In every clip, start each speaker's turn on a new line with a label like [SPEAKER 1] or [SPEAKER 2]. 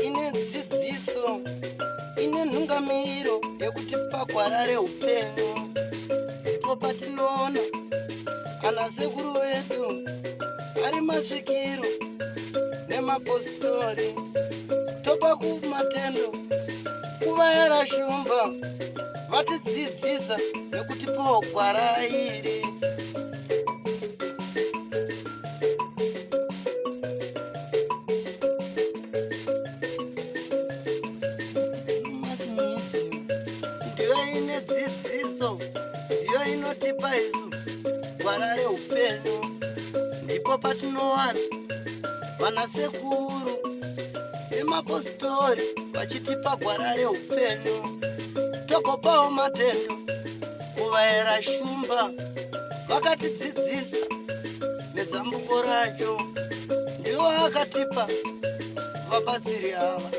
[SPEAKER 1] Ine dzidziso, ine nhungamiriro yekutipa gwara reupenyu. Ndipo patinoona ana sekuru vedu ari masvikiro nemapositori, topa kumatendo kuvayera shumba vatidzidzisa nekutipawo gwara iri. Ndiyo ine dzidziso, ndiyo inotipa isu gwara reupenyu. Ndipo patinowana vanasekuru nemapositori vachitipa gwara reupenyu, togopawo matendo kuvaera shumba vakatidzidzisa nezambuko racho. Ndiwo akatipa vabatsiri ava,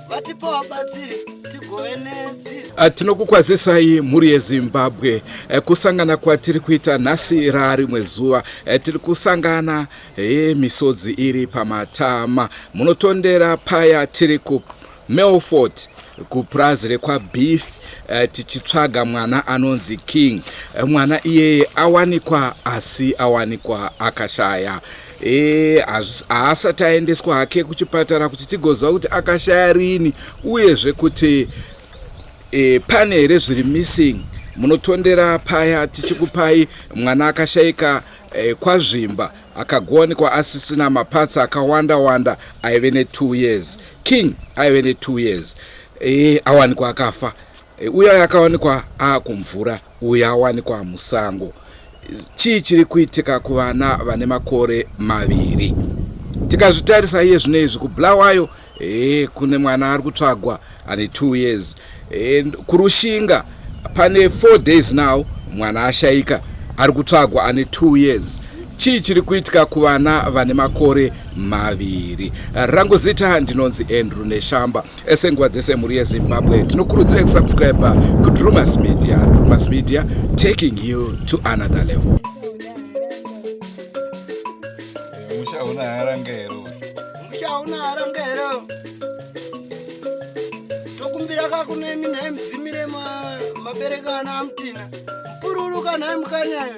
[SPEAKER 1] vatipa vabatsiri tigove nedzidzo.
[SPEAKER 2] Tinokukwazisai mhuri yeZimbabwe. Kusangana kwatiri kuita nhasi raarimwe zuva. Tiri kusangana misodzi iri pamatama. Munotondera paya tiri ku Melfort kupurazi rekwaBeef, tichitsvaga mwana anonzi King. Mwana iyeye awanikwa, asi awanikwa akashaya. Haasati aendeswa hake kuchipatara kuti tigoziva kuti akashaya rini, uyezve kuti pane here zviri missing. Munotondera paya tichikupai mwana akashayika kwaZvimba, akagowanikwa asisina maparts akawanda wanda, aive ne2 years. King aive ne2 years, awanikwa akafa. Uye akawanikwa aakumvura, uye awanikwa musango. Chii chiri kuitika kuvana vane makore 2? Tikazvitarisa iye zvino izvi, kuBulawayo kune mwana ari kutsvagwa ane 2 years. KuRushinga pane 4 days now mwana ashayika, ari kutsvagwa ane 2 years. Chii chiri kuitika kuvana vane makore 2? Rangu zita ndinonzi Andrew Neshamba. Ese nguva dzese, mhuri yeZimbabwe, tinokurudzirai kusubscribe kuDrumas Media. Drumas Media, taking you to another level.
[SPEAKER 3] Musha una haranga here?
[SPEAKER 1] Musha una haranga here? Tokumbira kakunemi nhai mudzimire mabereka ana amutina mupururu kanhai mukanyayo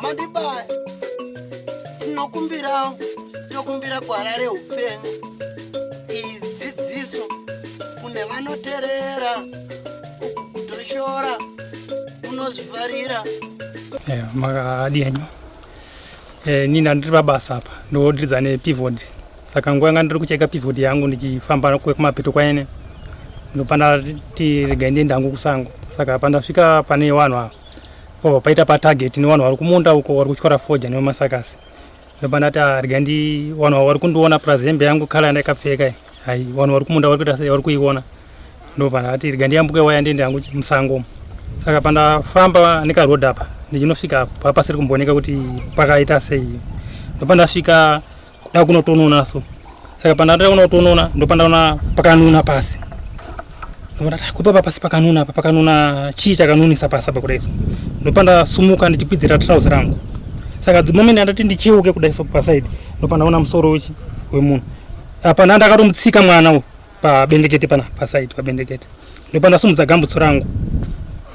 [SPEAKER 1] mandibaya. Tinokumbirawo, tokumbira gwara reupenyu. Iyi dzidziso kune vanoterera, uku kutoshora unozvifarira.
[SPEAKER 4] Makadi henyu. Nina ndiri pabasa apa, ndodiridza nepivot, saka nguva yanga ndiri kucheka pivot yangu ndichifamba kumapeto kwaene, ndopandati regai ndiende hangu kusango. Saka pandasvika pane vanhu ava, pobva paita patarget nevanhu vari kumunda uko vari kutyora fodya nevemasakasi. Ndopandati, "Ah, regai ndi vanhu ava vari kundiona, plus hembe yangu colour yandakapfeka iyi, hai, vanhu vari kumunda vari kuita sei, vari kuiona." Ndobva ndati regai ndiyambuke waya ndiende hangu musango umu. Saka pandafamba nekarodhi apa ndichinosvika apa pasiri kumbooneka kuti pakaita sei, ndopandasvika kuda kunotonona so. Saka pandada kunotonona, ndopandaona pakanuna pasi. Ndopandati, "Kupapa pasi pakanuna apa, pakanuna, chii chakanunisa pasi apa kudai so?" Ndopandasumuka ndichikwidzira trouser rangu. Saka the moment andati ndicheuke kudai so paside, ndopandaona musoro wechi wemunhu apa. Ndandakatomutsika mwana uyu pabendekete pana paside pabendekete. Ndopandasumudza gambutso rangu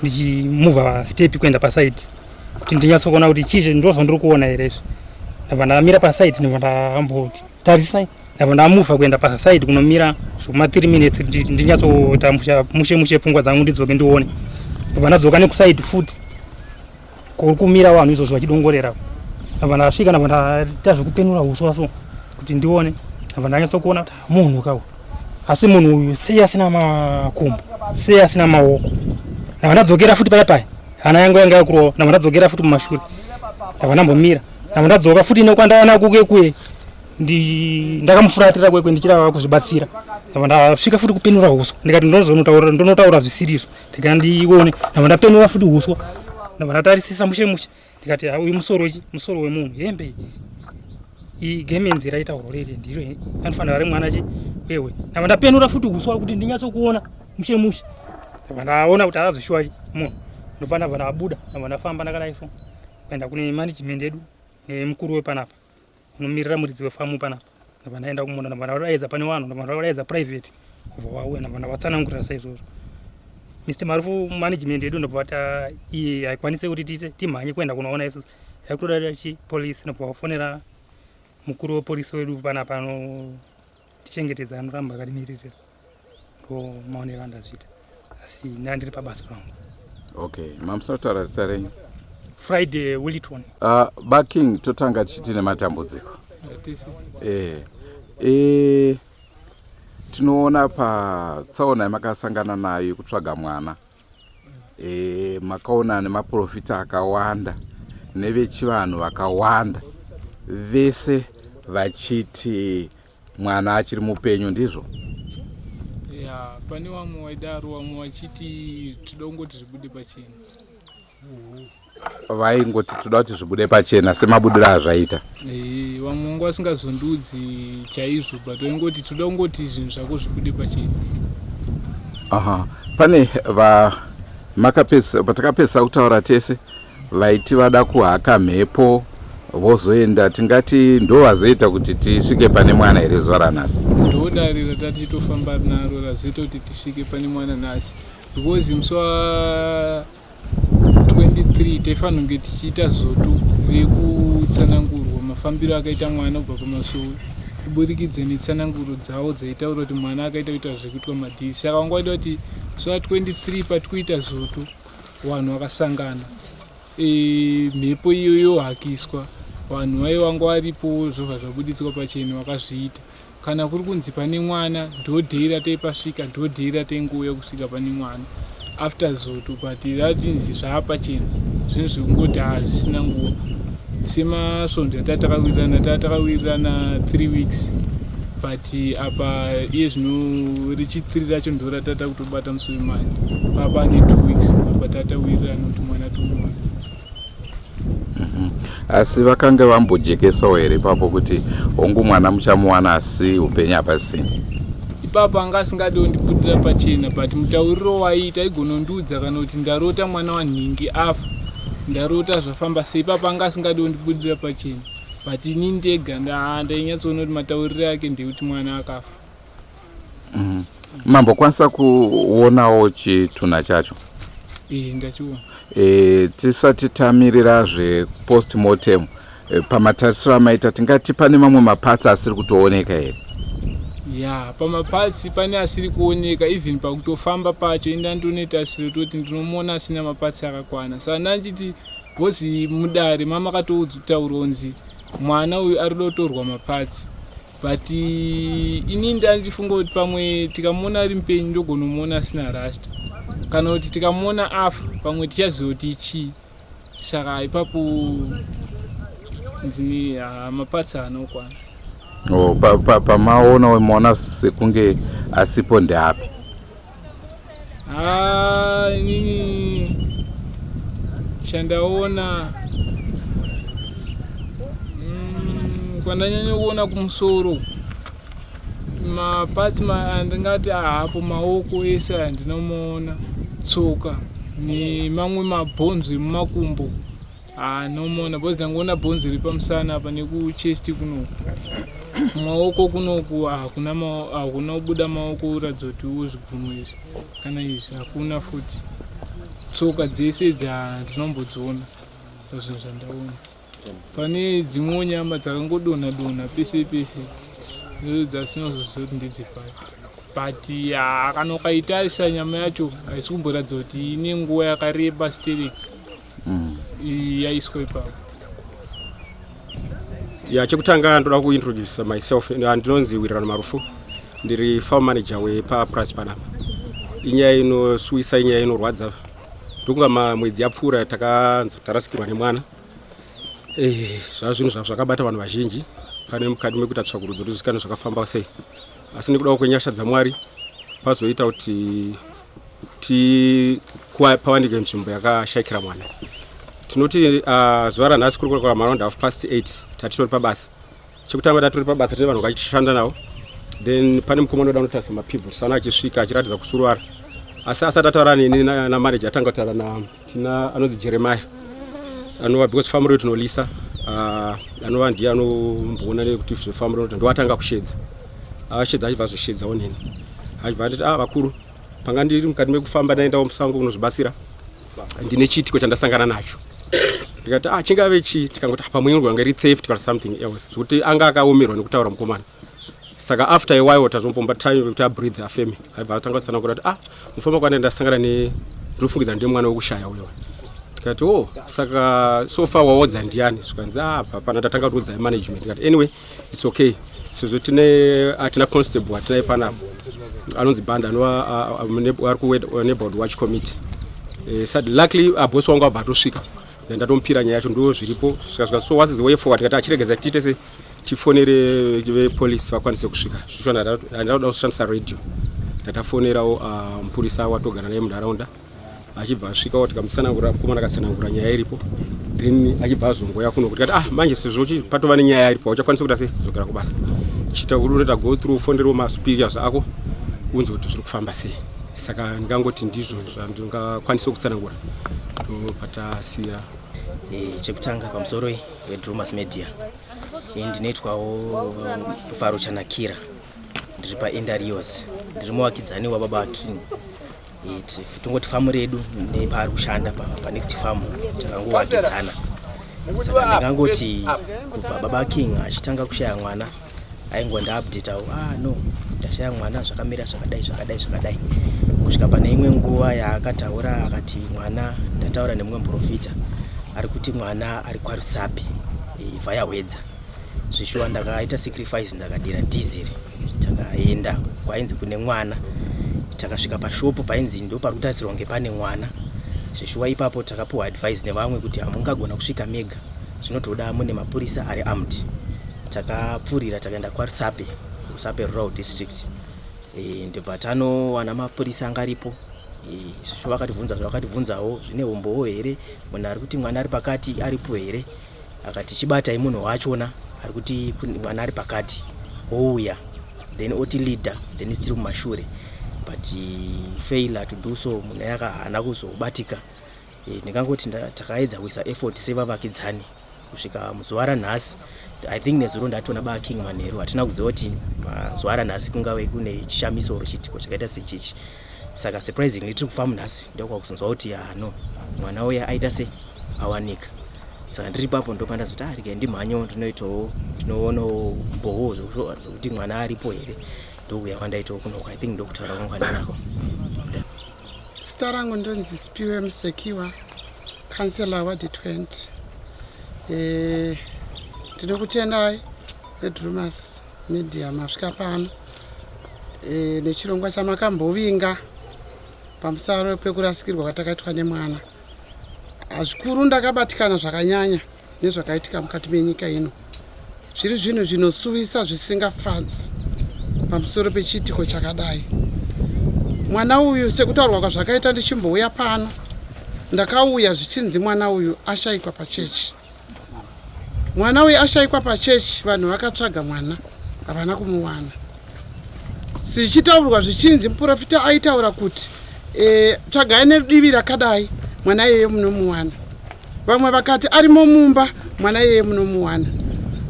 [SPEAKER 4] ndichimuvha step kuenda paside kuti ndinyatsokuona kuti chii, ndo zvandiri kuona here izvi. Ndabva ndamira paside, ndobva ndamboti tarisai, ndabva ndamuvha kuenda paside kunomira zvekuma 3 minutes kuti ndinyatsoita mushe mushe pfungwa dzangu, ndidzoke ndione. Ndobva ndadzoka nekuside futi kuri kumira vanhu izvozvo vachidongorera. Ndabva ndasvika, ndabva ndaita zvekupenura uswa so kuti ndione. Ndabva ndanyatsokuona kuti munhu kawo, asi munhu uyu sei asina makumbo, sei asina maoko? Ndabva ndadzokera futi paya paya, hana yangu yanga yakurova. Ndabva ndadzokera futi mumashure, ndabva ndambomira, ndabva ndadzoka futi nekwandaona kuke kuye ndakamufuratira kwekwe ndichida kuzvibatsira. Ndabva ndasvika futi kupenura uswa, ndikati ndozonotaura, ndonotaura zvisiri izvo, ndika ndione. Ndabva ndapenura futi uswa, ndabva ndatarisisa mushe mushe, ndikati, "Ah, uyu musoro chi musoro wemunhu, hembe iyi, iyi gemenzi raitaurwa riri ndiro, anofanira ari mwana chi wewe." Ndabva ndapenura futi uswa kuti ndinyatsokuona mushe mushe. Ndabva ndaona kuti azoshuwa munhu. Ndobva ndabva ndabuda, ndabva ndafamba ndakadai so kuenda kune management yedu nemukuru wepanapa unomirira muridzi wefamu panapa. Ndabva ndaenda kumunda, ndabva ndadaidza pane vanhu, ndabva ndadaidza private kubva vauya, ndabva ndavatsanangurira saizvozvo. Mr Marufu management yedu ndobva vati ah, iye haikwanise kuti tiite timhanye kuenda kunoona isusu, yakutoda chi police. Ndobva vafonera mukuru wepolisi wedu panapa anotichengetedza, anoramba akatimiririra. Ndo maonero andazviita, asi ndandiri pabasa pangu.
[SPEAKER 2] Okay, mamusina kutaura zita renyu?
[SPEAKER 4] Friday Williton.
[SPEAKER 2] Baking, totanga tichiti nematambudziko.
[SPEAKER 3] Eh,
[SPEAKER 2] Tinoona patsaona yamakasangana nayo yekutsvaga mwana, makaona nemaprofita akawanda nevechivanhu vakawanda, vese vachiti mwana achiri mupenyu, ndizvo?
[SPEAKER 5] Ya, pane vamwe vaidaro, vamwe vachiti toda kungoti zvibude pachena.
[SPEAKER 2] Vaingoti toda kuti zvibude pachena semabudiro azvaita.
[SPEAKER 5] Vamwe vanga vasingazondiudzi chaizvo, but vaingoti toda kungoti zvinhu zvako zvibude pachena.
[SPEAKER 2] Aha, pane va makapedzisa, patakapedzisa kutaura tese, vaiti vada kuhaka mhepo vozoenda, tingati ndo vazoita kuti tisvike pane mwana here zuva ranhasi?
[SPEAKER 5] Ndo dare ratachitofamba naro razoita kuti tisvike pane mwana nhasi, because musi wa 23 taifanira kunge tichiita zoto rekutsanangurwa mafambiro akaita mwana kubva pamasowe, kuburikidza netsananguro dzavo dzaitaura kuti mwana akaita kuita zvekuitwa madhiri. Saka vanga vaida kuti musi wa 23 patikuita zoto, vanhu vakasangana, mhepo iyo yohakiswa, vanhu vaive vanga varipo, zvobva zvabuditswa pachena vakazviita. Kana kuri kunzi pane mwana, ndodhei rataipasvika, ndodhei rataingouya kusvika pane mwana after zoto. But ratinzi zvaapachena, zvinhu zvekungoti hazvisina nguva semasvondo yatakawirirana, tatakawirirana 3 weeks, but apa iye zvino rechi3 racho ndo ratata kutobata musi wemani papa ane 2 weeks apa tatawirirana kuti mwana tomuwana.
[SPEAKER 2] Asi vakanga vambojekesawo here ipapo kuti hongu, mwana muchamuwana, asi upenyu hapasina?
[SPEAKER 5] Ipapo anga asingadiwo ndibudira pachena, but mutauriro waiita aigonondiudza kana kuti ndarota mwana wanhingi afa, ndarota zvafamba sei. Ipapo anga asingadiwo ndibudira pachena, but ini ndega ndainyatsoona kuti matauriro ake ndekuti mwana akafa.
[SPEAKER 2] Mambokwanisa kuonawo chitunha chacho?
[SPEAKER 5] Ee, ndachiona.
[SPEAKER 2] Tisati tamirira zvepostmortem, pamatarisiro amaita, tingati pane mamwe maparts asiri kutooneka here?
[SPEAKER 5] Ya, pamaparts pane asiri kuoneka. Even pakutofamba pacho inda ndone tasiro toti ndinomuona asina maparts akakwana. Saka ndanchiti bhozi mudare mamakatotaurwa kunzi mwana uyu ari kuda kutorwa maparts, but ini ndandifunga kuti pamwe tikamuona ari mupenyu ndogonomuona asina rasta, kana kuti tikamuona afa pamwe tichaziva kuti ichii. Saka ipapo ndini maparts haana kukwana.
[SPEAKER 2] Oh, pamaona maona sekunge asipo ndeapi?
[SPEAKER 5] Ha, inini chandaona, kwandanyanya kuona kumusoro, maparts andingati ahapo, maoko ese aya ndinomuona, tsoka nemamwe mabhonzo emumakumbo anomuona, because ndangoona bhonzo riri pamusana apa nekuchest kunoku. Maoko kunoku hakuna, hakuna kubuda maoko uratidza kuti uzvigunwe izvi kana izvi hakuna futi. Tsoka dzese dzandinombodziona pazvinhu zvandaona, pane dzimwewo nyama dzakangodonha donha pese pese dzasinozoziva kuti ndedzepai, but kana ukaitarisa nyama yacho haisi kumboratidza kuti ine nguva yakareba stereki yaiswa ipapo.
[SPEAKER 6] Ya, chekutanga ndoda kuintroduce myself. Ndinonzi Wirirano Marufu, ndiri farm manager wepaprice panapa. Inyaya inosuwisa, inyaya inorwadza. Ndokunga mamwedzi yapfuura takanzi tarasikirwa nemwana. Zvava zvinhu zvakabata vanhu vazhinji pane mukati mekuita tsvakurudzo tizivikane zvakafamba sei, asi nekudawo kwenyasha dzaMwari pazoita kuti pawanike nzvimbo yakashayikira mwana. Tinoti zuva ranhasi kuri kura around 8:30, tatitori pabasa. Chekutanga tatori pabasa, tine vanhu vachishanda navo, then pane mukomana wedu anotarisa mapivot sana, achisvika achiratidza kusuruvara. Asi asati ataura neni namanager, atanga kutaura na tina anonzi Jeremiah, anova, because famu redu tinolisa, anova ndiye anomboona nekuti zvefamu redu, ndoatanga kushedza. Ashedza, achibva azoshedzawo neni, achibva anditi, "Ah, vakuru, panga ndiri mukati mekufamba, ndaendawo musango kunozvibatsira, ndine chiitiko chandasangana nacho." Ndikati, "Ah, chingave chii?" Tikangoti, "Ah, pamwe inogona iri theft or something else," zvekuti anga akaomerwa nekutaura mukomana. Saka after a while tazombomba time yekuti abreathe, afeme, aibva atanga kutsanangura kuti, "Ah, mufamba kwanda ndasangana ne, ndinofungidzira ndiye mwana wekushaya uyo." Tikati, "Oh, saka so far waodza ndiani?" Zvikanzi, "Ah, hapana, tatanga kuudza management." Tikati, "Anyway, it's okay, sezvo tine hatina constable hatinai panapa anonzi Banda, anova ari kuneighborhood watch committee." Sati luckily abosi wangu abva atosvika, ndatomupira nyaya yacho, ndo zviripo zvikasvika. "So what's the way forward?" Tikati, "Achiregedza tiite se tifonere vepolisi vakwanise kusvika." Zvisho handauda kushandisa radio, tatafonerawo mupurisa watogara naye munharaunda, achibva asvikawo, tikamutsanangura, mukomana akatsanangura nyaya iripo, then achibva azongoya kuno. Tikati, "Ah, manje sezvo patova nenyaya iripo, hauchakwanisi kuita sei, kuzogara kubasa, chiita kuti unoita go through, fonerewo masuperiors ako, unze kuti zviri kufamba sei." Saka ndingangoti ndizvo zvandingakwanisa kutsanangura, patasira.
[SPEAKER 7] Chekutanga, pamusoro weDrumas Media. Ndinoitwawo Rufaro Chanakira, ndiri paEndarios, ndiri muwakidzani wababa King. Tongoti famu redu nepaari kushanda panext farm takangowakidzana. Saka ndingangoti kubva baba King achitanga kushaya mwana, aingondiupdatawo, "Ah, no, ndashaya mwana, zvakamira zvakadai, zvakadai, zvakadai," kusvika pane imwe nguva yaakataura akati, "Mwana, ndataura nemumwe muprofita, ari kuti mwana ari kwaRusape, vhaya Wedza." Zvishuwa ndakaita sacrifice, ndakadira dhizeri, takaenda kwainzi kune mwana. Takasvika pashopo painzi ndo pari kutarisirwa kunge pane mwana. Zvishuwa ipapo takapiwa advice nevamwe kuti hamungagona kusvika mega, zvinotoda mune mapurisa ari armed. Takapfuurira, takaenda kwaRusape, Rusape Rural District. Ndobva tanowana mapurisa anga aripo. Zvishuwa vakatibvunza zvavakatibvunzawo, "Zvine umbowo here? Munhu ari kuti mwana ari pakati aripo here?" Akati, "Chibatai munhu wachona ari kuti mwana ari pakati, ouya, then oti leader, then tiri kumashure." But failure to do so, munhu yaka haana kuzobatika. Ndingangoti takaedza kuisa effort sevavakidzani kusvika muzuva ranhasi. I think nezuro ndatoona baba King manheru. Hatina kuziva kuti mazuva ranhasi kungave kune chishamiso oro chiitiko chakaita sechichi. Saka surprisingly tiri kufamu nhasi, ndokwakuzonzwa kuti, ah, no, mwana uya aita se awanika. Saka ndiri ipapo ndopandazoti, "Ah, regai ndimhanyewo, ndinoitawo, ndinoonawo mbowo zvokuti mwana aripo here." Ndokuya kwandaitawo kunoko. I think ndokutaura kwangu kwandinako.
[SPEAKER 1] Zita rangu ndonzi Spiwe Musekiwa, kansela ward 20. Ndinokutendai veDrumas Media masvika pano nechirongwa chamakambovinga pamusoro pekurasikirwa kwatakaitwa nemwana. Zvikuru ndakabatikana zvakanyanya nezvakaitika mukati menyika ino. Zviri zvinhu zvinosuwisa, zvisingafadzi pamusoro pechiitiko chakadai. Mwana uyu, sekutaurwa kwazvakaita ndichimbouya pano, ndakauya zvichinzi mwana uyu ashayikwa pachechi. Mwana uyu ashayikwa pachechi, vanhu vakatsvaga mwana, havana kumuwana. Zvichitaurwa zvichinzi muprofita aitaura kuti, "Tsvagai nedivi rakadai, mwana iyeye munomuwana." Vamwe vakati arimo mumba, mwana iyeye munomuwana.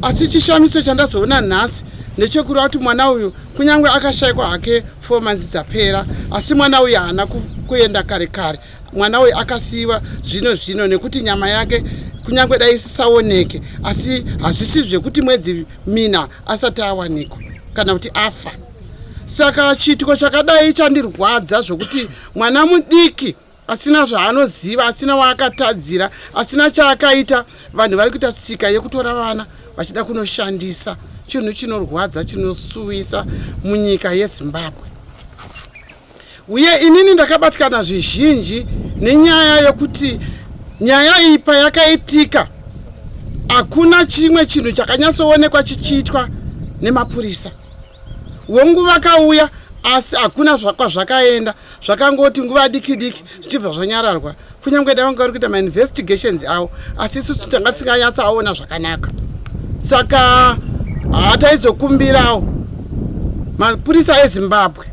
[SPEAKER 1] Asi chishamiso chandazoona nhasi ndechekureva kuti mwana uyu, kunyange akashayikwa hake 4 months dzapera, asi mwana uyu haana kuenda kare kare. Mwana uyu akasiyiwa zvino zvino, nekuti nyama yake kunyange dai isisaoneke, asi hazvisi zvekuti mwedzi 4 asati awanikwa kana kuti afa. Saka chiitiko chakadai chandirwadza, zvokuti mwana mudiki asina zvaanoziva, asina waakatadzira, asina chaakaita, vanhu vari kuita tsika yekutora vana vachida kunoshandisa. Chinhu chinorwadza, chinosuwisa munyika yeZimbabwe. Uye inini ndakabatikana zvizhinji nenyaya yekuti nyaya iyi payakaitika, hakuna chimwe chinhu chakanyatsoonekwa chichiitwa nemapurisa. Hongu, vakauya, asi hakuna kwazvakaenda. Zvakangoti nguva diki diki zvichibva zvanyararwa. Kunyange dai vanga vari kuita mainvestigations avo, asi isusu tanga tisinganyatsoaona zvakanaka. Saka hataizokumbirawo mapurisa eZimbabwe.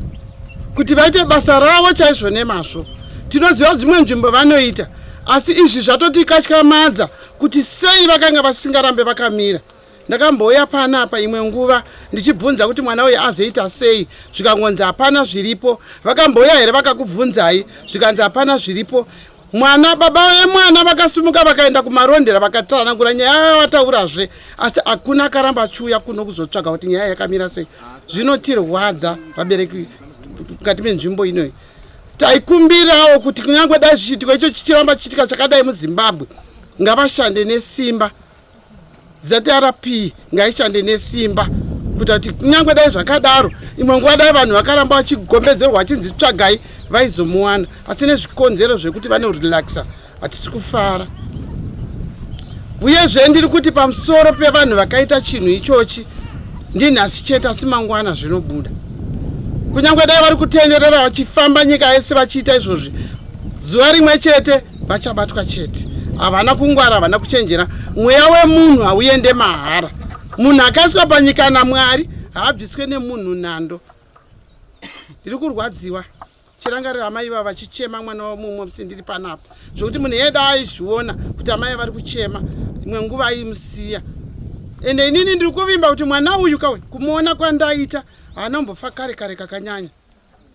[SPEAKER 1] kuti vaite basa ravo chaizvo nemazvo. Tinoziva dzimwe nzvimbo vanoita, asi izvi zvatotikatyamadza kuti sei vakanga vasingarambe vakamira. Ndakambouya panapa imwe nguva ndichibvunza kuti mwana uyu azoita sei, zvikangonzi hapana zviripo. Vakambouya here vakakubvunzai, zvikanzi hapana zviripo. Mwana, baba vemwana vakasimuka vakaenda kumarondera vakatsanangura nyaya yavataurazve, asi hakuna akaramba achiuya kuno kuzotsvaga kuti nyaya yakamira sei. Zvinotirwadza vabereki mukati menzvimbo inoyi. Taikumbirawo kuti kunyange dai zvichiitiko icho chichiramba chichiitika chakadai muZimbabwe, ngavashande nesimba. ZRP ngaishande nesimba kuita kuti kunyange dai zvakadaro imwe nguva dai vanhu vakaramba vachigombedzerwa vachinzi tsvagai vaizomuwana, asi nezvikonzero zvekuti vanorelaxa hatisi kufara. Uyezve ndiri kuti pamusoro pevanhu vakaita chinhu ichochi ndinhasi chete, asi mangwana zvinobuda. Kunyange dai vari kutenderera vachifamba nyika yese vachiita izvozvi, zuva rimwe chete vachabatwa chete. Havana kungwara, havana kuchenjera. Mweya wemunhu hauende mahara. Munhu akaiswa panyika naMwari haabviswe nemunhu nando. Ndiri kurwadziwa chirangariro amai ivava vachichema mwana wamumwe musi ndiri panapa, zvekuti munhu yeda aizviona kuti amai vari kuchema imwe nguva aimusiya. Ende inini ndiri kuvimba kuti mwana uyu kawe kumuona kwandaita haana kumbofa kare kare kakanyanya,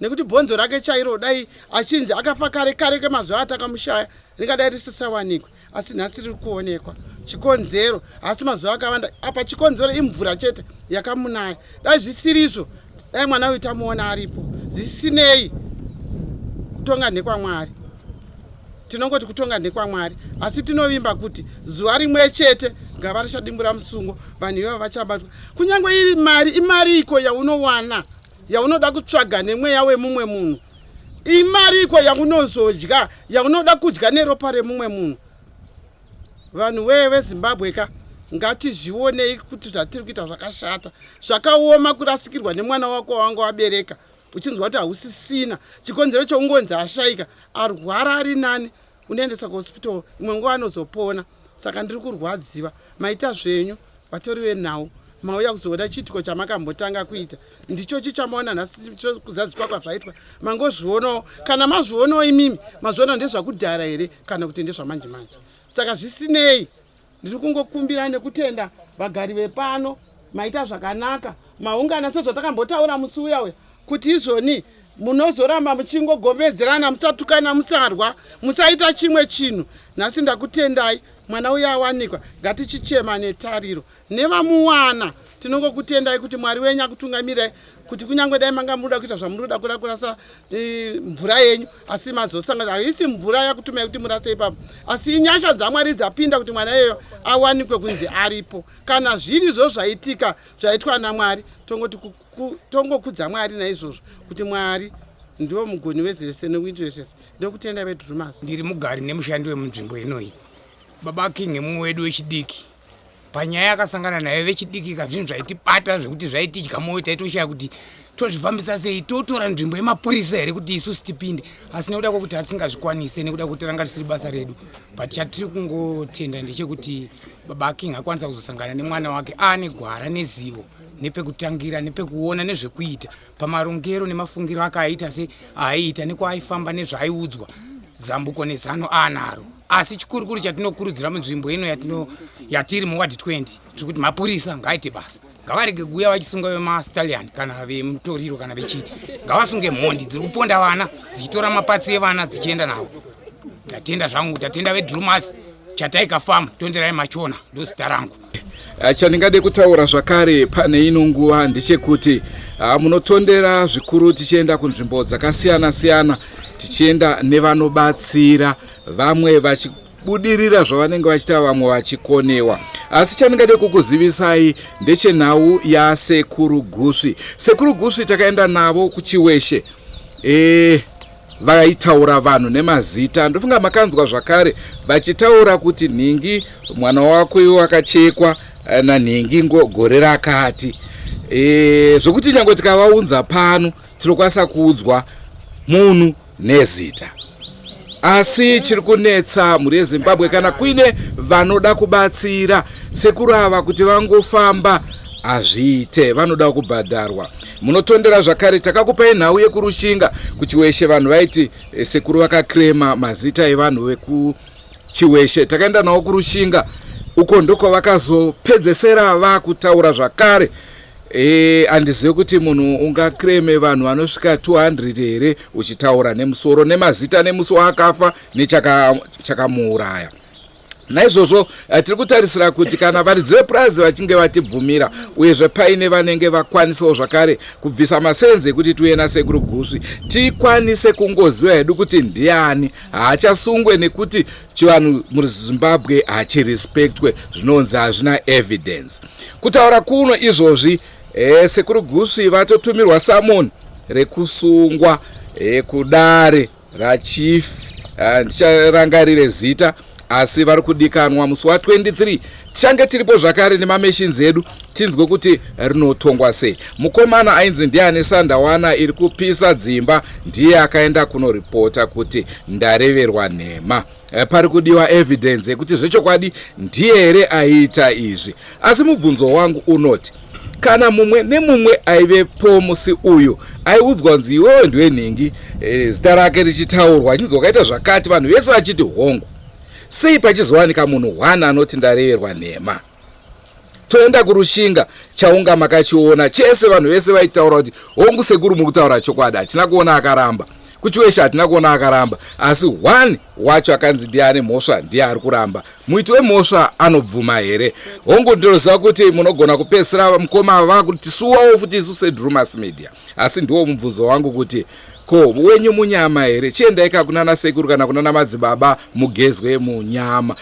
[SPEAKER 1] nekuti bhonzo rake chairo dai achinzi akafa kare kare kemazuva atakamushaya ringadai risisawanikwe, asi nhasi riri kuonekwa. Chikonzero asi mazuva akawanda apa chikonzero imvura chete yakamunaya. Dai zvisirizvo dai mwana uyu tamuona aripo. Zvisinei kutonga ndekwaMwari, tinongoti kutonga ndekwaMwari, asi tinovimba kuti zuva rimwe chete gava richadimbura musungo, vanhu ivava vachabatwa. Kunyange iri mari, imari iko yaunowana yaunoda kutsvaga nemweya wemumwe munhu, imari iko yaunozodya yaunoda kudya neropa remumwe munhu. Vanhu wee veZimbabwe ka, ngatizvionei kuti zvatiri kuita zvakashata. Zvakaoma kurasikirwa nemwana wako wawanga wabereka uchinzwa kuti hausisina chikonzero chokungonzi ashaika, arwara ari nani, unoendesa kuhospital, imwe nguva anozopona. Saka ndiri kurwadziwa. Maita zvenyu vatori venhau, mauya kuzoona chiitiko chamakambotanga kuita ndichochi chamaona nhasi kuzadzikwa kwazvaitwa. Mangozvionawo, kana mazvionawo imimi mazviona ndezvakudhara here kana kuti ndezvamanje manje? Saka zvisinei, ndiri kungokumbira nekutenda vagari vepano, maita zvakanaka maungana sezvatakambotaura musi uya uya kuti izvoni munozoramba muchingogombedzerana, musatukana, musarwa, musaita chimwe chinhu. Nhasi ndakutendai, mwana uya awanikwa, ngatichichema netariro nevamuwana. Tinongokutendai kuti Mwari wenyu akutungamirai, kuti kunyange dai manga munoda kuita zvamunoda kuda kurasa mvura yenyu, asi mazosangana haisi mvura yakutumai kuti murase ipapo, asi inyasha dzaMwari dzapinda kuti mwana iyoyo awanikwe kunzi aripo. Kana zvirizvo zvaitika zvaitwa naMwari, tongoti tongokudza Mwari naizvozvo kuti Mwari ndiwo mugoni wezvese nekuitiro zvese. Ndokutenda veDrumas.
[SPEAKER 8] Ndiri mugari nemushandi wemunzvimbo inoyi. Baba King mumwe wedu wechidiki, panyaya yakasangana nayo vechidiki ka, zvinhu zvaitibata zvekuti zvaitidya mwoyo, taitoshaya kuti tozvifambisa sei, totora nzvimbo yemapurisa here kuti isusu tipinde, asi nekuda kwekuti hatisingazvikwanise nekuda kwekuti ranga risiri basa redu. But chatiri kungotenda ndechekuti Baba King akwanisa kuzosangana nemwana wake aane gwara nezivo nepekutangira nepekuona nezvekuita pamarongero nemafungiro ake aiita se aaiita nekwaaifamba nezvaaiudzwa zambuko nezano aanaro. Asi chikurukuru chatinokurudzira munzvimbo ino yatino yatiri muwadhi 20, tiri kuti mapurisa ngaaite basa, ngavarege kuuya vachisunga vemastallion kana vemutoriro kana vechii, ngavasunge mhondi dziri kuponda vana dzichitora mapatsi evana dzichienda navo. Ndatenda zvangu, ndatenda vedrumas Chataika Farm, tonderai Machona ndozita rangu.
[SPEAKER 2] Chandingade kutaura zvakare pane ino nguva ndechekuti munotondera zvikuru tichienda kunzvimbo dzakasiyana siyana, tichienda nevanobatsira, vamwe vachibudirira zvavanenge vachiita, vamwe vachikonewa. Asi chandingade kukuzivisai ndechenhau yaSekuru Gusvi. Sekuru Gusvi takaenda navo kuChiweshe. Vaitaura vanhu nemazita, ndofunga makanzwa zvakare vachitaura kuti nhingi mwana wako iwe wakachekwa nanhingi gore rakati, zvokuti nyange tikavaunza pano tinokwanisa kuudzwa munhu nezita. Asi chiri kunetsa mhuri yeZimbabwe, kana kuine vanoda kubatsira sekuru ava kuti vangofamba Hazviite, vanoda kubhadharwa. Munotondera zvakare takakupai nhau yekuRushinga kuChiweshe vanhu vaiti eh, sekuru vakakrema mazita evanhu vekuChiweshe. Takaenda nawo kuRushinga uko ndokwavakazopedzesera vakutaura zvakare Eh, handizive kuti munhu ungakreme vanhu vanosvika 200 here uchitaura nemusoro nemazita nemusi waakafa nechakamuuraya chaka Naizvozvo eh, tiri kutarisira kuti kana varidzi vepurazi vachinge vatibvumira uyezve paine vanenge vakwanisawo zvakare kubvisa masenzi ekuti tiuye nasekuru Gusvi tikwanise kungoziva hedu kuti ndiani haachasungwe nekuti chivanhu muZimbabwe hachirespektwe zvinonzi hazvina evidence. Kutaura kuno izvozvi eh, sekuru Gusvi vatotumirwa samoni rekusungwa eh, kudare rachief handicharangarire zita asi vari kudikanwa musi wa23 tichange tiripo zvakare nemameshins edu tinzwe kuti rinotongwa sei mukomana ainzi ndiye ane sandawana iri kupisa dzimba ndiye akaenda kunoripota kuti ndareverwa nhema eh, pari kudiwa evidence yekuti zvechokwadi ndiye here aiita izvi asi mubvunzo wangu unoti kana mumwe nemumwe aivepo musi uyu aiudzwa kunzi iwewe ndiwe nhingi e, zita rake richitaurwa achinzi wakaita zvakati vanhu vese vachiti hongu sei pachizowanika munhu one anoti ndareverwa nhema toenda kurushinga chaunga makachiona chese vanhu vese vaitaura kuti hongu sekuru muri kutaura chokwadi hatina kuona akaramba kuchiwesha hatina kuona akaramba asi one wacho akanzi ndiye ane mhosva ndiye ari kuramba muiti wemhosva anobvuma here hongu ndinoziva kuti munogona kupedzisira mukoma vakuti suwawo futi isu sedrumas media asi ndiwo mubvunzo wangu kuti ko wenyu munyama here chiendai ka kunana sekuru kana kunana madzibaba mugezwe munyama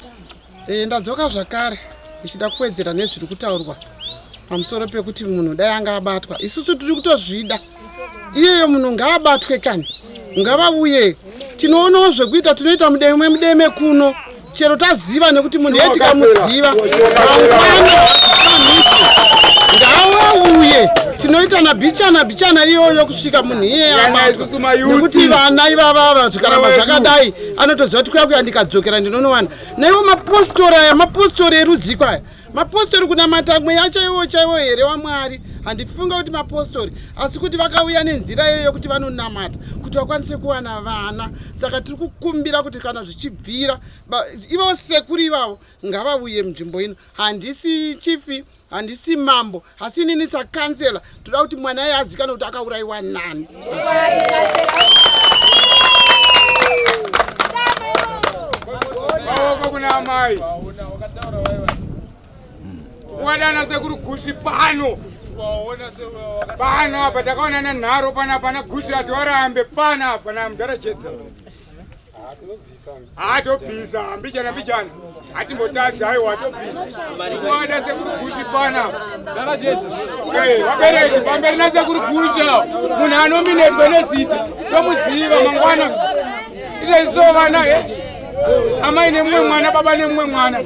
[SPEAKER 1] E, ndadzoka zvakare ndichida kuwedzera nezviri kutaurwa pamusoro pekuti munhu dai anga abatwa. Isusu tiri kutozvida iyeyo munhu ngaabatwe kani, ngavauye tinoonawo zvekuita. Tinoita mudeme mudeme kuno chero taziva nekuti munhu iye tikamuziva mangwana ngavauye tinoita nabichana bichana iyoyo kusvika munhu iyeye abatwa nekuti vana ivavava zvikaramba zvakadai anotoziva kuti kuya kuya ndikadzokera ndinonowana Naiwo mapostori aya mapostori erudziko aya mapostori kunamata mweya chaiwo chaiwo here waMwari handifunga kuti mapostori asi kuti vakauya nenzira iyoyo yokuti vanonamata kuti vakwanise kuwana vana saka tiri kukumbira kuti kana zvichibvira ivo sekuru ivavo ngavauye munzvimbo ino handisi chifi handisi mambo asi inini sakansela toda kuti mwana iye azikanwe kuti akaurayiwa nani
[SPEAKER 8] maoko kuna amai wadana sekuru gushi pano pano apa takaonana nharo panapa na gushi ati warambe panapa na mudhara chedza hatobvisa mbijana mbijana hatimbotadzi aiwa hatobvisa wada sekuru gushi pana vabereki pamberi nasekuru gusha munhu anominetwa nezita tomuziva mangwana izvezvi so vana e amai nemumwe mwana baba nemumwe mwana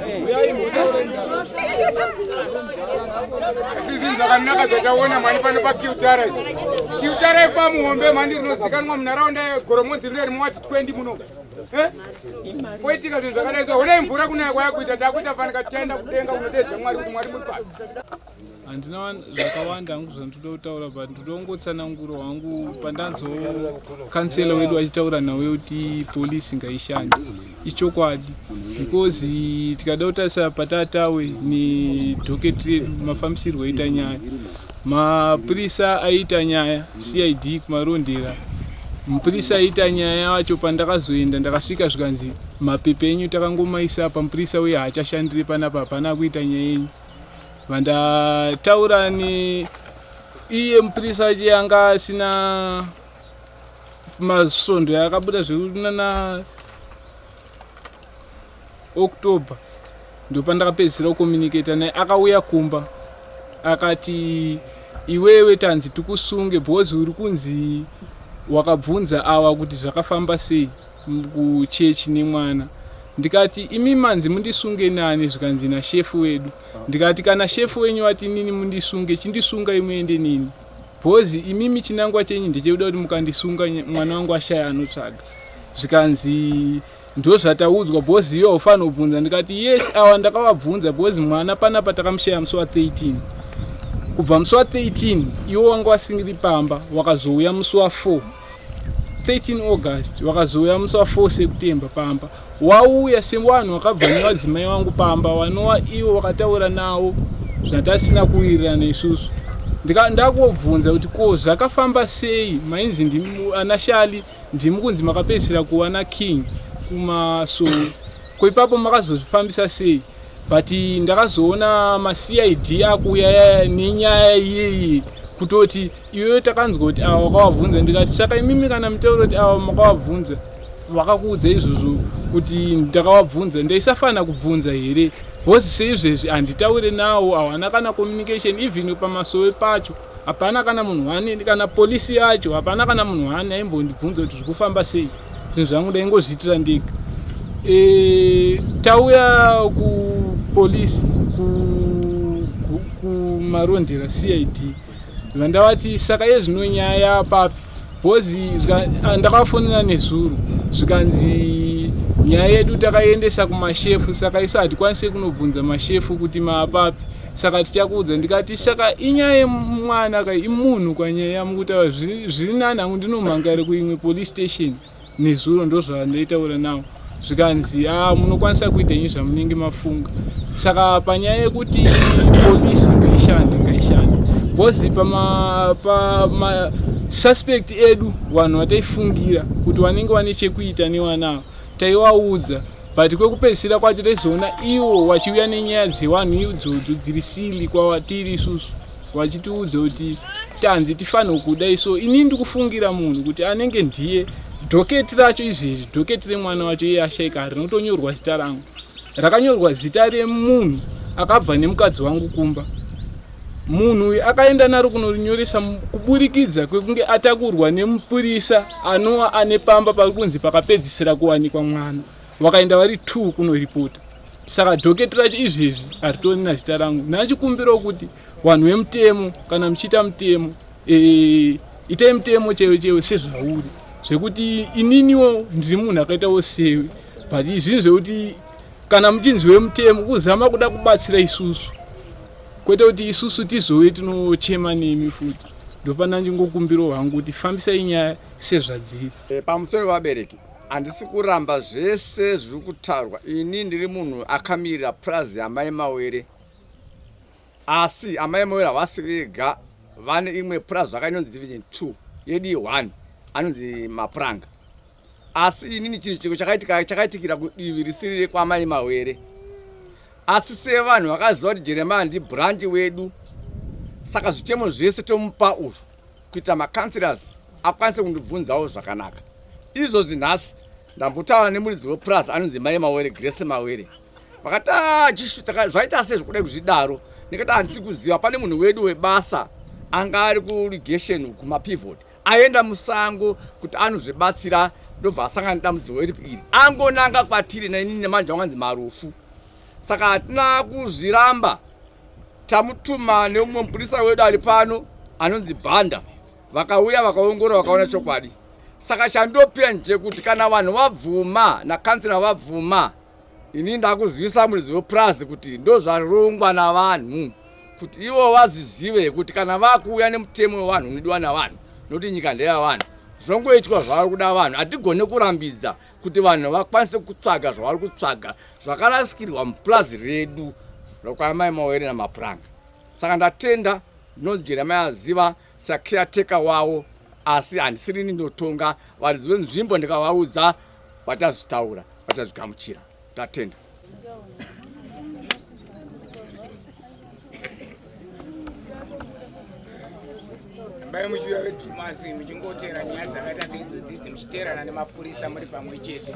[SPEAKER 8] asi zvinhu zvakanaka zvataona mhani pano pakiutara kiutara ifamuhombe mhani rinozikanwa munharaunda yegoromonzi rino rimuwati 20 muno eh? Poitika zvinhu zvakadai so honai mvura kunaya kwayakuita takuita fanika tichaenda kudenga kunodeedza Mwari kuti Mwari muri papi.
[SPEAKER 5] Handina zvakawanda hangu zvandoda kutaura but ndoda kungotsanangura hangu pandanzwa kansela wedu achitaura nhau yekuti polisi ngaishande ichokwadi because tikada kutarisa patatawe nedocket redu mafambisirwo aita nyaya Mapurisa aiita nyaya CID kumarondera. Mupurisa aiita nyaya wacho pandakazoenda ndakasvika zvikanzi mapepa enyu takangomaisa apa mupurisa uye haachashandire panapa hapana kuita nyaya yenyu. Vandataura ne iye mupurisa wacho anga asina masvondo yakabuda zvekunana October ndopandakapedzisira kucommunicata naye akauya kumba akati iwewe tanzi tikusunge because uri kunzi wakabvunza awa kuti zvakafamba sei kuchechi nemwana ndikati imi manzi mundisunge nani zvikanzi nashefu wedu ndikati kana shefu wenyu vati inini mundisunge chindisungai muende nini bhozi imimi chinangwa chenyu ndechekuda kuti mukandisunga mwana wangu ashaya anotsvaga zvikanzi Ndozvataudzwa because iwe haufanirwe kubvunza ndikati yes awa ndakavabvunza because mwana panapa takamushaya musi wa 13 Kubva musi wa 13 iwo wanga wasingiri pamba, wakazouya musi wa 4 13 August, wakazouya musi wa 4 September pamba. Wauya sevanhu wakabva nevadzimai vangu pamba, vanova ivo wakataura navo zvatasina kuwirirana isusu. Ndakubvunza kuti ko zvakafamba sei, mainzi ana Shali ndimi kunzi makapedzisira kuva naKing kumasowe, ko ipapo makazozvifambisa sei? But ndakazoona maCID akuuya nenyaya iyeyi kutoti iwewe takanzwa kuti ava wakavabvunza. Ndikati saka imimi kana mutauro kuti ava makavabvunza, vakakuudza izvozvo kuti ndakavabvunza, ndaisafanira kubvunza here? Because seizvezvi handitaure nawo, hawana kana communication, even pamasowe pacho hapana kana munhu wani, kana polisi yacho hapana kana munhu wani aimbondibvunza kuti zviri kufamba sei. Zvinhu zvangu ndaingozviitira ndega. Tauya kupolisi kumarondera CID, vandavati saka yezvino nyaya yapapi? Because ndakafonera nezuro zvikanzi nyaya yedu takaendesa kumashefu, saka isu hatikwanisi kunobvunza mashefu kuti maapapi, saka tichakuudza. Ndikati saka inyaya yemwana ka, imunhu kwanyaya yamukutaura zviri nani hangu ndinomhangare kuimwe police station. Nezuro ndozvandaitaura nawo, zvikanzi a munokwanisa kuita inyi zvamunenge mafunga. Saka panyaya yekuti polisi ngaishande, ngaishande, because pama suspect edu, vanhu vataifungira kuti vanenge vane chekuita nevanavo taivaudza, but kwekupedzisira kwacho taizoona ivo vachiuya nenyaya dzevanhu idzodzo dziri sili kwatiri isusu, vachitiudza kuti tanzi tifanirwe kudai. So inini ndikufungira munhu kuti anenge ndiye docket racho izvezvi, docket remwana wacho iye ashaika rinotonyorwa zita rangu, rakanyorwa zita remunhu akabva nemukadzi wangu kumba. Munhu uyu akaenda naro kunorinyoresa kuburikidza kwekunge atakurwa nemupurisa anova ane pamba pari kunzi pakapedzisira kuwanikwa mwana. Vakaenda vari 2 kunoripota, saka docket racho izvezvi haritorina zita rangu. Ndachikumbirawo kuti vanhu vemutemo, kana muchiita mutemo, itai mutemo chaiwo chaiwo sezvauri, zvekuti ininiwo ndiri munhu akaitawo sewe, but zvinhu zvekuti kana muchinzi wemutemo kuzama kuda kubatsira isusu, kwete kuti isusu tizove tinochema nemi futi. Ndopana ndingokumbirawo hangu kuti fambisai nyaya sezvadziri.
[SPEAKER 9] Pamusoro vabereki, handisi kuramba zvese zviri kutaurwa. Ini ndiri munhu akamirira purazi yamai Mawere, asi amai Mawere havasi vega, vane imwe purazi zvaka inonzi division 2 yedu 1 anonzi Mapuranga. Asi inini chinhu chiko chakaitika chakaitikira kudivi risiri rekwamai Mawere, asi sevanhu vakaziva kuti Jeremiah ndibranch wedu, saka zvichemo zvese tomupa uyu kuita macouncillors akwanise kundibvunzawo zvakanaka. Izvozvi nhasi ndambotaura nemuridzi wepurazi anonzi mai Mawere, Grace Mawere, vakati ah, zvaita sei zvekuda kuzvidaro? Ndikati handisi kuziva, pane munhu wedu webasa anga ari kuirrigation kumapivot aenda musango kuti anozvibatsira, ndobva asangana nedambudziko iri iri, angonanga kwatiri nainini nemanje wanganzi Marufu. Saka hatina kuzviramba, tamutuma neumwe mupurisa wedu ari pano anonzi Bhanda, vakauya vakaongorora vakaona chokwadi. Saka chandopira ndechekuti kana vanhu vabvuma nakansela vabvuma, ini ndakuzivisa muridzi wepurazi kuti ndozvarongwa navanhu, kuti ivo vazvizive kuti kana vakuuya nemutemo wevanhu unodiwa navanhu, nokuti nyika ndeyavanhu, zvongoitwa zvavari kuda vanhu. Hatigone kurambidza kuti vanhu vakwanise kutsvaga zvavari kutsvaga zvakarasikirwa mupurazi redu rokwamai Mawere naMapuranga. Saka ndatenda, ndinonzi Jeremiah Ziva sacaretaker wavo, asi handisirini ndinotonga, varidzi venzvimbo ndikavaudza vachazvitaura, vachazvigamuchira. Ndatenda.
[SPEAKER 8] Rambai muchiuya vedhumasi muchingotera nyaya dzakaita seidzodzi idzi, muchiteerana nemapurisa muri pamwe chete.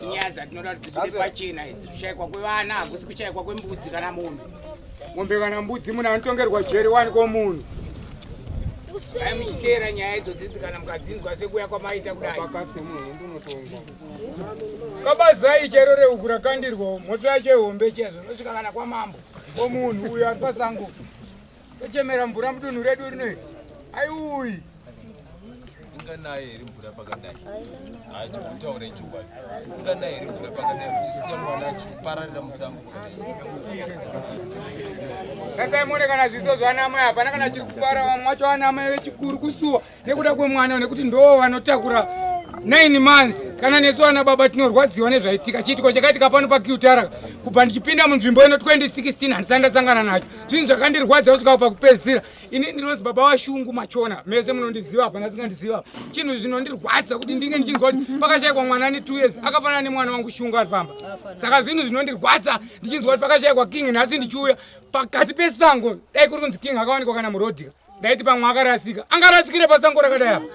[SPEAKER 8] Inyaya dzatinoda kuti dzibude pachena idzi. Kushaikwa kwevana hakusi kushaikwa kwembudzi kana mombe.
[SPEAKER 10] Mombe kana mbudzi munhu anotongerwa jeri wani komunhu.
[SPEAKER 8] Dai muchiteera nyaya idzodzi idzi kana mukadzinzwa sekuya kwamaita kudai.
[SPEAKER 10] Kabazai chero rehuku rakandirwa mhosva yacho ihombe chezvo nosvika kana kwamambo komunhu uyo ari pasango. Tochemera mvura mudunhu redu rino iri. Aiuyi.
[SPEAKER 11] Inganaya here mvura pakadai? Hachikutaura chokwadi. Inganaya here mvura pakadai muchisiya mwana achipararira musango pakadai?
[SPEAKER 10] Sasai muone kana zviso zvana amai hapana kana chiri kupara vamwe vacho vana amai vechikuru kusuwa nekuda kwemwana nekuti ndoo vanotakura 9 months kana nesu ana baba tinorwadziwa nezvaitika chiitiko chakaitika pano pakiutara kubva ndichipinda munzvimbo ino 2016 handisati ndasangana nacho zvinhu zvakandirwadza kusvika pakupedzisira ini ndinonzi baba vashungu machona mese munondiziva hapana asingandiziva chinhu zvinondirwadza kuti ndinge ndichinzwa kuti pakashaikwa mwana ane 2 years akafanana nemwana wangu shungu ari pamba saka zvinhu zvinondirwadza ndichinzwa kuti pakashaikwa king nhasi ndichiuya pakati pesango dai kuri kunzi king akawanikwa kana murodhika ndaiti pamwe akarasika angarasikire pasango rakadai apa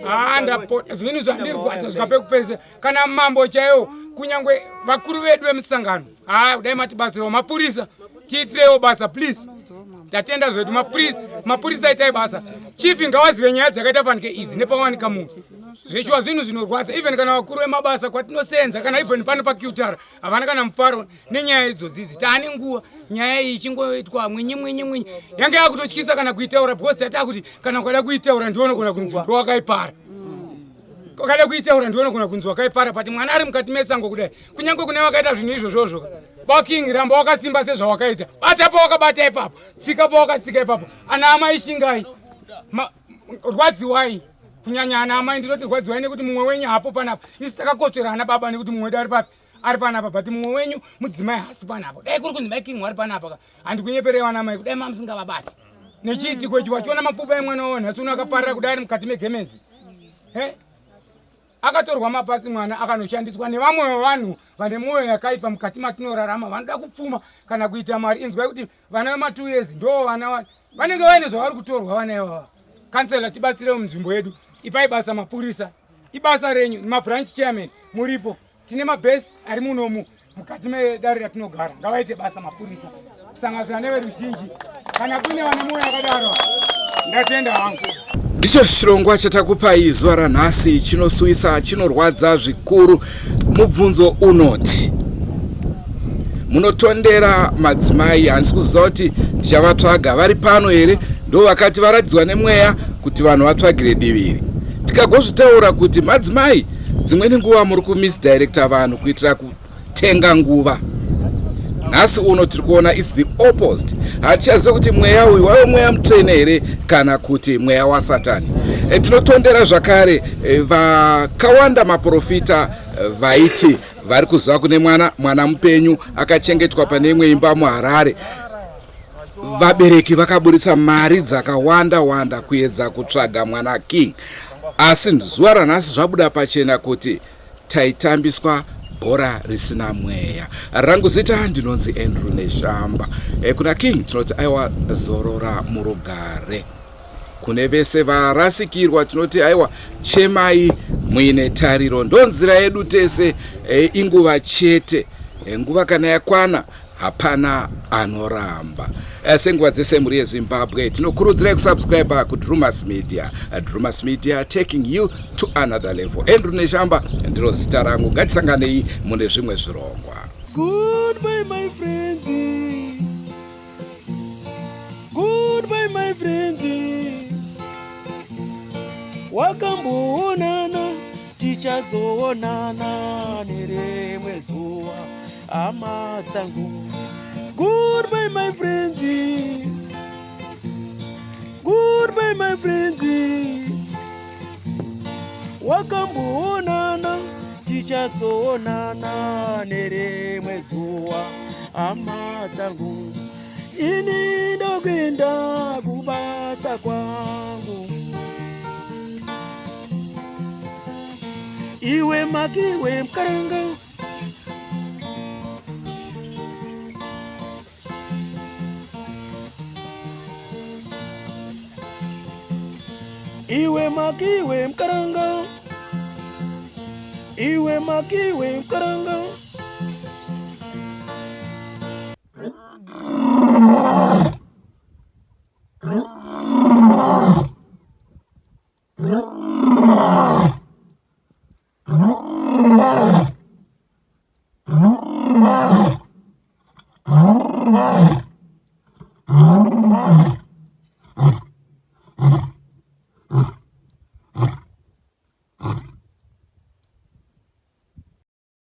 [SPEAKER 10] haa ndapota zvinhu zvandirwadza svika pekupedzisira kana mambo chaiwo kunyange vakuru vedu vemusangano haa kudai matibatsirawo mapurisa tiitirewo basa please tatenda zvedu mapurisa itai basa chief ngawazive nyaya dzakaita fanike idzi nepawanika munhu zveshuwa zvinhu zvinorwadza even kana vakuru vemabasa kwatinosenza kana even pano paqtr havana kana mufaro nenyaya idzodzi idzi taane nguva nyaya iyi ichingoitwa mwinyi mwinyi mwinyi yange yakutotyisa kana kuitaura because tataa kuti kana ukada kuitaura ndiwe unogona kunzi ndowakaipara ukada kuitaura ndiwe unogona kunzi wakaipara but mwana ari mukati mesango kudai kunyange kune vakaita zvinhu izvozvozvo baking ramba wakasimba sezvawakaita bata pawakabata ipapo tsika pawakatsika ipapo ana amai shingai rwadziwai kunyanya ana amai ndinoti rwadziwai nekuti mumwe wenyu hapo panapa isi takakotsvera ana baba nekuti mumwe wedu ari papi ari panapa but mumwe wenyu mudzimai haasi panapa dai kuri kunzi mai king wari panapa ka handikunyeperei vana mai kudai mamusingavabati nechiitiko ichi wachiona mapfupa emwana wawo nhasi uno akaparira kudai ari mukati megemenzi he akatorwa mapatsi mwana akanoshandiswa nevamwe vevanhu vane mwoyo yakaipa mukati matinorarama vanoda kupfuma kana kuita mari inzwai kuti vana vema2 years ndo vana vanenge vaine zvavari kutorwa vana ivava kansela tibatsirewo munzvimbo yedu ipai basa mapurisa ibasa renyu mabranch chairman muripo tine mabhesi ari munomu mukati medare ratinogara ngavaite basa mapurisa kusanganisira neveruzhinji kana kune vane mwoyo yakadaro ndatenda hangu
[SPEAKER 2] Ndicho chirongwa chatakupai zuva ranhasi chinosuwisa chinorwadza zvikuru. Mubvunzo unoti munotondera madzimai, handisi kuziva kuti ndichavatsvaga vari pano here, ndo vakati varatidzwa nemweya kuti vanhu vatsvagire diviri. Tikagozvitaura kuti madzimai dzimweni nguva muri kumisdirecta vanhu kuitira kutenga nguva. Nhasi uno tiri kuona its the opposite. Hatichaziva kuti mweya uyu waive mweya mutsvene here kana kuti mweya wasatani. E, tinotondera zvakare e, vakawanda maprofita e, vaiti vari kuziva kune mwana mwana mupenyu akachengetwa pane imwe imba muHarare. Vabereki vakaburitsa mari dzakawanda wanda kuedza kutsvaga mwana King, asi zuva ranhasi zvabuda pachena kuti taitambiswa bhora risina mweya. Rangu zita ndinonzi Andrew Neshamba. E, kuna King tinoti aiwa zorora murugare. Kune vese varasikirwa tinoti aiwa chemai muine tariro, ndonzira yedu tese. E, inguva chete. E, nguva kana yakwana hapana anoramba. Senguva dzese mhuri yeZimbabwe tinokurudzirai kusubscribe kuDrumas Media. Drumas Media taking you to another level. Andrew Neshamba ndiro zita rangu, ngatisanganei mune zvimwe zvirongwa.
[SPEAKER 12] Goodbye my friends. Goodbye my friends. Wakamboonana tichazoonana nerimwe zuva hama dzangu. Goodbye my friends. Goodbye my friends. Wakamboonana tichazoonana nerimwe zuva hama dzangu. Ini ndokuenda kubasa kwangu. Iwe makiwe mkaranga. Iwe makiwe mkaranga. Iwe makiwe mkaranga.